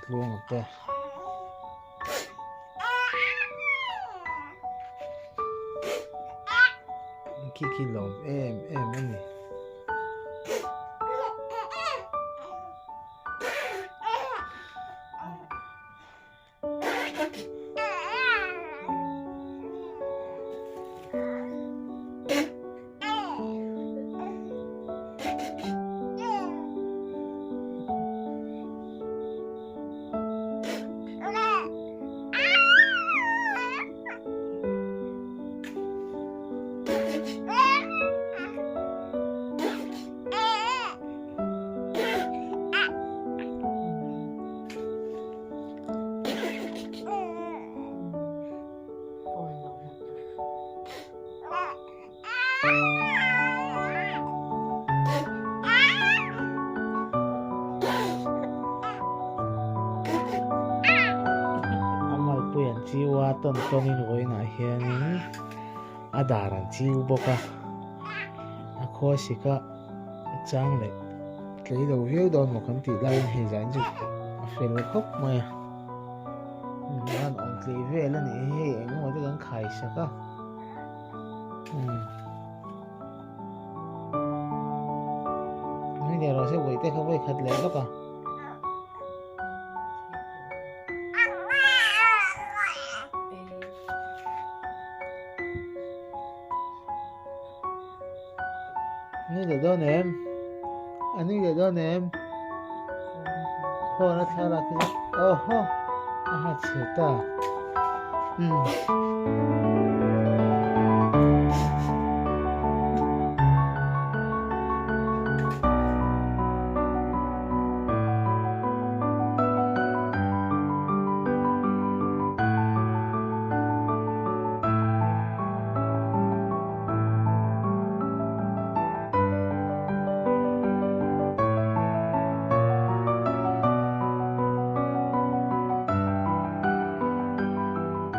Tluanga te. Khi khi lawm em em a ni. A malpui an chiu a tawn tawnin vawiinah hianin a dar an chiu bawk a a khaw sik a chang leh tlei lo viau dawn maw kan tih laiin hei zan chu a fel khawp mai a an awm tlei vel a nih hi hei eng emaw te kan khai sak a. Nui leh rawh se uite kha vawi khat leh lawk a. Nui leh dawn em? A nui leh dawn em? Phone a thlalak hi chu oho a ha chhe ta. Umm.